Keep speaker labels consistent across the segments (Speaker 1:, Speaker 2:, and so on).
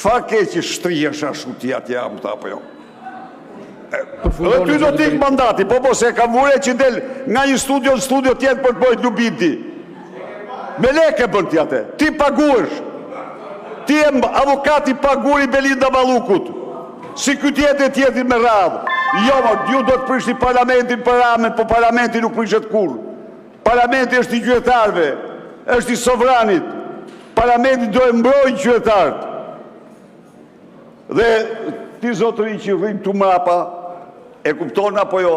Speaker 1: Çfarë ke që shtrihesh ashtu ti atje, apo jo? Dhe ty do të ikë mandati, po, po, se e kam vënë re që del nga një studio në studio tjetër për të bërë lubinë ti. Me lekë e bën ti atë. Ti paguhesh. Ti je avokat i paguar i Belinda Ballukut. Si ky tjetri e tjetri me radhë. Jo, mo, ju do të prishni parlamentin për Ramën, po parlamenti nuk prishet kurrë. Parlamenti është i qytetarëve, është i sovranit. Parlamentin do e mbrojnë qytetarët. Dhe ti, zotëri, që rri këtu mbrapa, e kupton apo jo?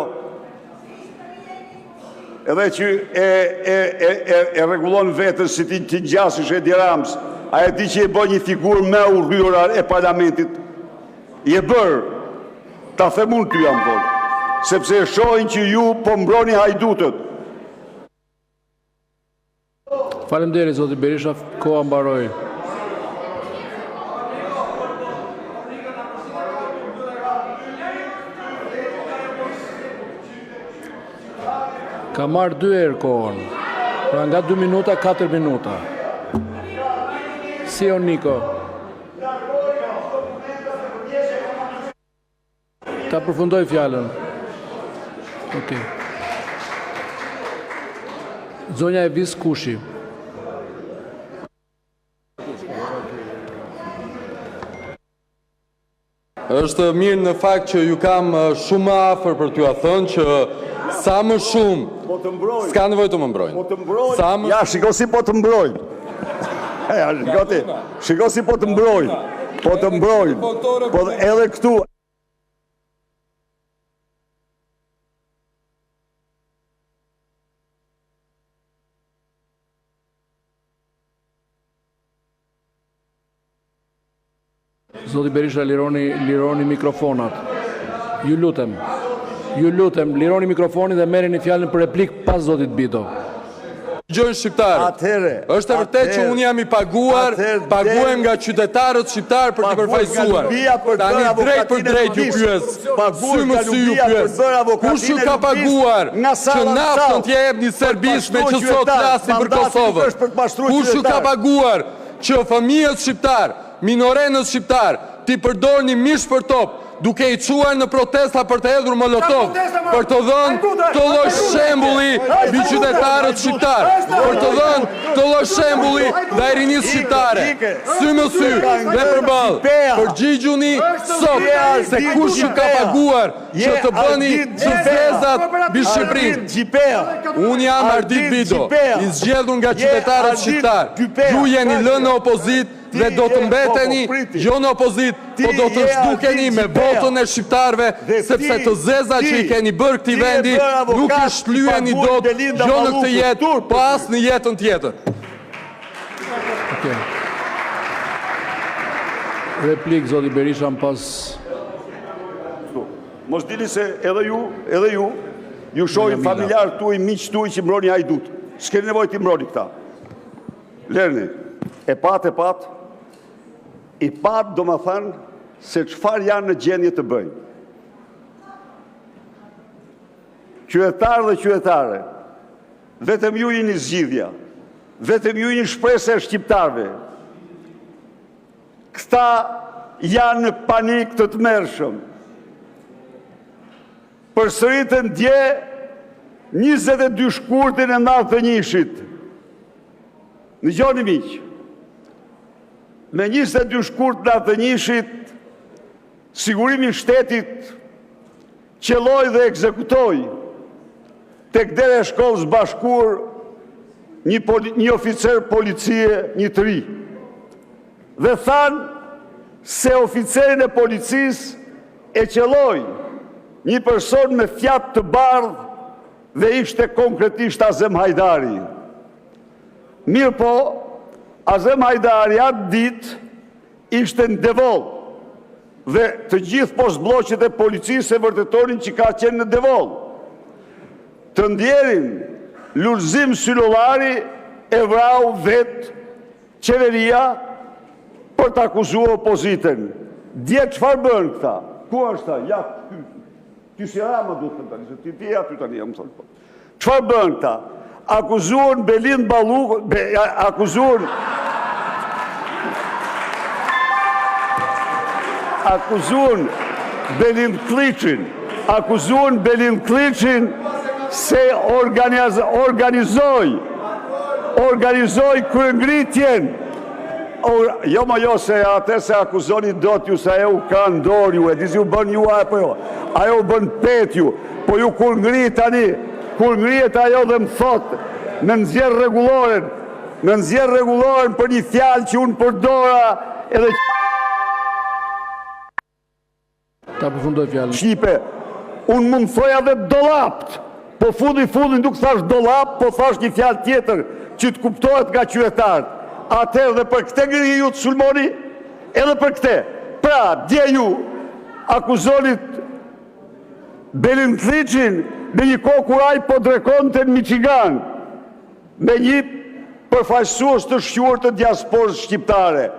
Speaker 1: Edhe që e, e, e, e, e rregullon veten si t'i, t'i ngjasësh Edi Ramës, a e di që je bërë një figurë më e urryer e parlamentit? Je bërë, ta them unë ty, jam thonë, sepse e shohin që ju po mbroni hajdutët.
Speaker 2: Faleminderit, zoti Berisha, koha mbaroi. Ka marrë dy herë kohën. Pra nga 2 minuta, 4 minuta. Si o Niko? Ta përfundojë fjalën. Okej. Zonja Evis Kushi.
Speaker 3: Është mirë në fakt që ju kam shumë më afër për t'jua thënë që sa më shumë
Speaker 1: Po të mbrojnë.
Speaker 3: S'ka nevojë të më mbrojnë.
Speaker 1: Po të mbrojnë.
Speaker 3: Sa më
Speaker 1: Ja, shiko si po të mbrojnë. Ja, shiko ti. Shiko si po të mbrojnë. Po të mbrojnë. Po edhe këtu.
Speaker 2: Zoti Berisha, lironi, lironi mikrofonat. Ju lutem. Ju lutem, lironi mikrofonin dhe merreni fjalën për replikë pas zotit Bido.
Speaker 3: Dëgjojnë shqiptarët.
Speaker 1: Atëherë,
Speaker 3: Është e vërtetë që unë jam i paguar, paguhem nga qytetarët shqiptarë për t'i përfaqësuar. Tani drejt për drejt ju pyes, sy më sy ju pyes, kush ju ka paguar që naftën t'ia jepni Serbisë meqë sot flasim për Kosovën? Kush ju ka paguar që fëmijët shqiptarë, minorenët shqiptarë, t'i përdorni mish për top, duke i çuar në protesta për të hedhur molotov, për të dhënë këtë lloj shembulli mbi qytetarët shqiptarë, për të dhënë këtë lloj shembulli ndaj rinisë shqiptare, sy më sy dhe përballë. Përgjigjuni sot se kush ju ka paguar që të bëni të zezat mbi Shqipërinë. Unë jam Ardit Bido, i zgjedhur nga qytetarët shqiptarë. Ju jeni lënë në opozitë dhe do të mbeteni jo në opozitë, po do të zhdukeni me votën e shqiptarëve, sepse të zezat që i keni bërë këtij vendi nuk i shlyeni dot jo në këtë jetë, po as në jetën tjetër.
Speaker 2: Okej. Replikë zoti Berisha më pas
Speaker 1: Mos dini se edhe ju, edhe ju, ju shohin familjarët tuaj, miqtë tuaj që mbroni hajdut. S'keni nevojë t'i mbroni këta. Lerni, e patë, e patë, i patë domethënë se çfarë janë në gjendje të bëjnë. Qytetarë dhe qytetare, vetëm ju jeni zgjidhja, vetëm ju jeni shpresa e shqiptarëve. Këta janë në panik të tmerrshëm. Përsëritën dje 22 shkurtin e 91-shit. Dëgjoni miq, me 22 shkurt 91-shit, sigurimi i shtetit qëlloi dhe ekzekutoi tek dera e shkollës së bashkuar një, një oficer policie, një të ri. Dhe thanë se oficerin e policisë e qëlloi një person me Fiat të bardhë dhe ishte konkretisht Azem Hajdari. Mirëpo, Azem Hajdari atë ditë ishte në Devoll dhe të gjithë postblloqet e policisë e vërtetonin që ka qenë në Devoll. Të ndjerin Lulzim Sylollari e vrau vetë qeveria për të akuzuar opozitën. Dje çfarë bënë këta? Ku është ai? Ja, ky. Ti si Rama duhet të them tani, se ti ti je aty tani, jam thonë. Po. Çfarë bënë këta? Akuzuan Belind Ballukun, be, akuzuan. Akuzuan Belind Këlliçin, akuzuan Belind Këlliçin se organizoi organizoi kryengritjen. Jo, mo jo, se atë s'e akuzoni dot ju, se ajo u ka në dorë ju, e di si u bën ju apo jo? Ajo u bën petë ju, po ju kur ngrihet tani, kur ngrihet ajo dhe më thotë, më nxjerr rregulloren, më nxjerr rregulloren për një fjalë që unë përdora edhe
Speaker 2: Ta përfundojë fjalën.
Speaker 1: Shqipe, unë mund të thoja dhe dollapt, po fundi fundit nuk thashë dollap, po thashë një fjalë tjetër që të kuptohet nga qytetarët. Atëherë dhe për këtë ngriheni ju të sulmoni? Edhe për këtë. Pra, dje ju akuzonit Belind Këlliçin në një kohë kur ai po drekonte në Michigan me një përfaqësues të shquar të diasporës shqiptare.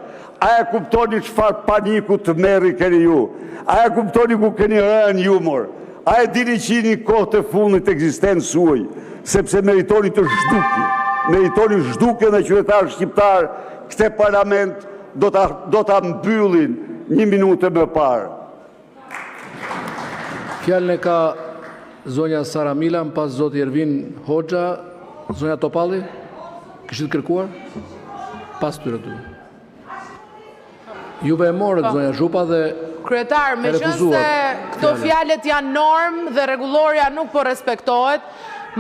Speaker 1: A e kuptoni çfarë paniku tmerri keni ju? A e kuptoni ku keni rënë ju, mor? A e dini që jeni në kohët e fundit të ekzistencës suaj, sepse meritoni të zhdukeni, meritoni zhdukjen dhe qytetarët shqiptarë këtë parlament do ta do ta mbyllin një minutë më parë.
Speaker 2: Fjalën e ka zonja Sara Mila, më pas zoti Ervin Hoxha, zonja Topalli, kishit kërkuar? Pas tyre duhet. Juve e morët, po. zonja Zhupa, dhe
Speaker 4: Kryetar, meqenëse këto fjalët janë normë dhe rregullorja nuk po respektohet,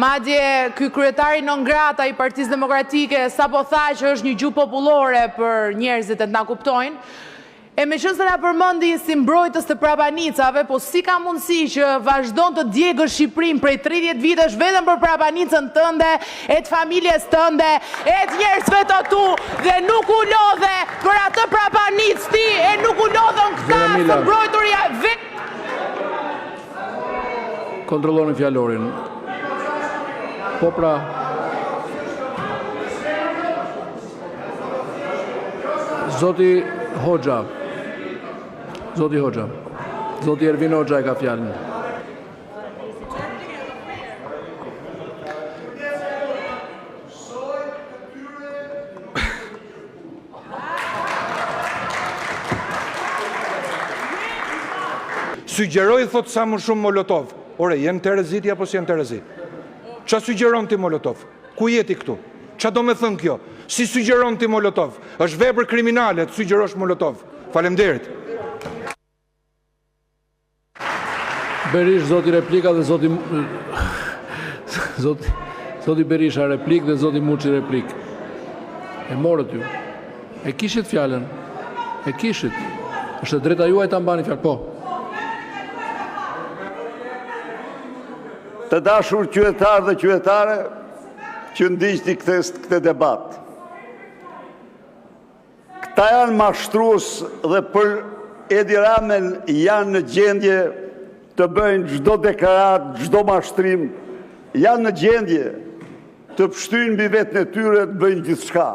Speaker 4: madje ky kryetari non grata i Partisë Demokratike sapo tha që është një gjuhë popullore për njerëzit e të na kuptojnë, E meqenëse na përmendi si mbrojtës të prapanicave, po si ka mundësi që vazhdon të djegësh Shqipërinë prej 30 vitesh vetëm për prapanicën tënde, e të familjes tënde, e të njerëzve të tu dhe nuk u lodhe për atë prapanicë ti e nuk u lodhën këta së mbrojturi
Speaker 2: Kontrolloni fjalorin. Po pra. Zoti Hoxha. Zoti Hoxha. Zoti Ervin Hoxha e ka fjalën.
Speaker 3: Sugjeroj, thotë sa më shumë Molotov. Ore, je në terezi ti apo s'je në terezi? Ça sugjeron ti Molotov? Ku je ti këtu? Ça do me thënë kjo? Si sugjeron ti Molotov? Është vepër kriminale të sugjerosh Molotov. Faleminderit.
Speaker 2: Berisha zoti replika dhe zoti zoti zoti Berisha replikë dhe zoti Muçi replikë. E morët ju. E kishit fjalën. E kishit. Është e drejta juaj ta mbani fjalën. Po.
Speaker 1: Të dashur qytetarë dhe qytetare që ndiqni këtë, këtë debat. Këta janë mashtrues dhe për Edi Ramën janë në gjendje të bëjnë çdo deklaratë, çdo mashtrim, janë në gjendje të pështyjnë mbi veten e tyre të bëjnë gjithçka.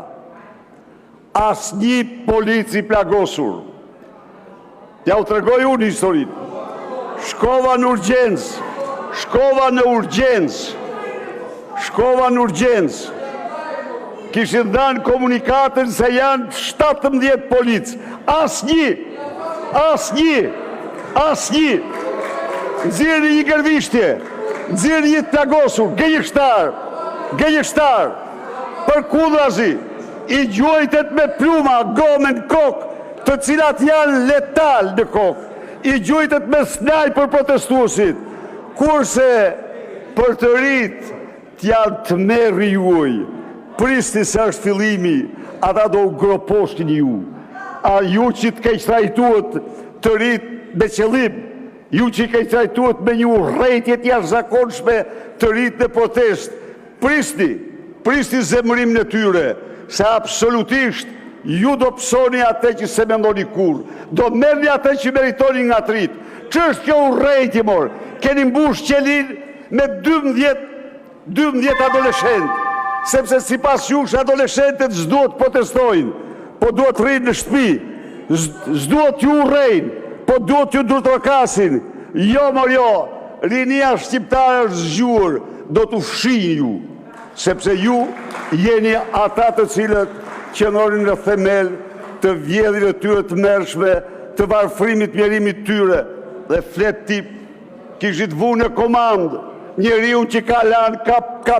Speaker 1: Asnjë polic i plagosur. Jua tregoj unë historinë. Shkova në urgjencë, shkova në urgjencë, shkova në urgjencë. Kishin dhënë komunikatën se janë 17 policë. Asnjë, asnjë, asnjë. Nxirrni një gërvishtje, nxirrni një të plagosur, gënjeshtar, gënjeshtar. Përkundrazi, i gjuajtët me plumba gome në kokë, të cilat janë letal në kokë. I gjuajtët me snajper protestuesit, kurse për të rinjtë janë tmerri juaj. Prisni se është fillimi, ata do u groposin ju. A ju që të keqtrajtuat të rinjtë me qëllim, ju që i keqtrajtuat me një urrejtje të jashtëzakonshme të rinjtë në protestë, prisni, prisni zemërimin e tyre, se absolutisht ju do pësoni atë që s'e mendoni kurrë, do merrni atë që meritoni nga të rinjtë. Ç'është kjo urrejtje, mor? Keni mbush qelinë me 12 12 adoleshentë, sepse sipas jush adoleshentët s'duhet të protestojnë, po duhet të rrinë në shtëpi, s'duhet t'ju urrejnë, po duhet t'ju duartrokasin. Jo, mor jo, rinia shqiptare është zgjuar, do t'u fshijë ju, sepse ju jeni ata të cilët qëndroni në themel të vjedhjeve të tyre të tmerrshme. të varfërimit, mjerimit të tyre. Dhe flet ti, kishit vënë në komandë njeriun që ka, ka...